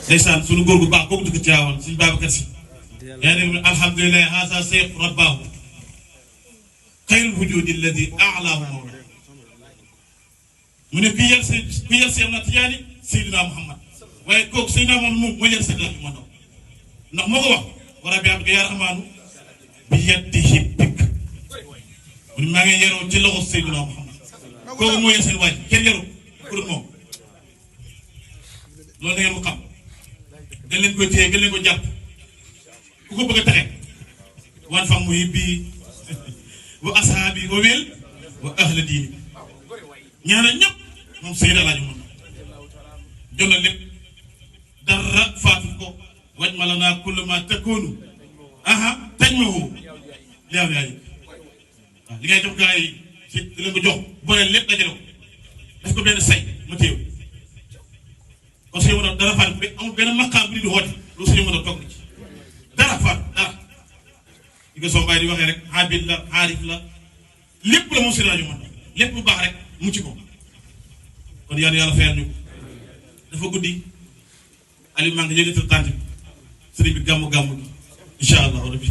ndeysaan sunu góor gu baax kooku dëkk Tiwaawan suñu Babacar Si yaa ne alhamdulilah haasa seex rabbaahu xayrul wujudi alladi a'laahu mawla mu ne ku yar Seex na Tijaani Seydina Muhammad waaye kooku Seydina Muhammad moom moo yar Seex la ma ndaw ndax moo ko wax war a bi abdika yaa rahmaanu bi yadihi bik mu ne maa ngi yaroo ci loxo Seydina Muhammad kooku moo yar seen waaj kenn yaru pour moom loolu da ngeen ko xam gën leen ko téye gën leen ko jàpp ku ko bëgg a taxe wan fam muy bii wa asaabi wa wel wa ahla diini ñaanal ñëpp moom Seydi Alaaji moom jot na lépp dara faatu ko waj ma la naa kull ma takkoonu aha taj ma woo liaw yaay waaw li ngay jox gars yi ci di leen ko jox boole lépp dajale ko daf ko benn say ma téew parce que yow dara faatu bi amul benn maqaam bu di woote lu suñu mën a toog ci dara faatu dara li ko soo bàyyi di waxee rek xaabit la xaarif la lépp la moom Seydi Alaaji man lépp lu baax rek mu ci ko kon yàlla fayal ñu ko dafa guddi Aliou maa ngi yëgatal tànt bi sëriñ bi gàmmu gi incha allah rabbi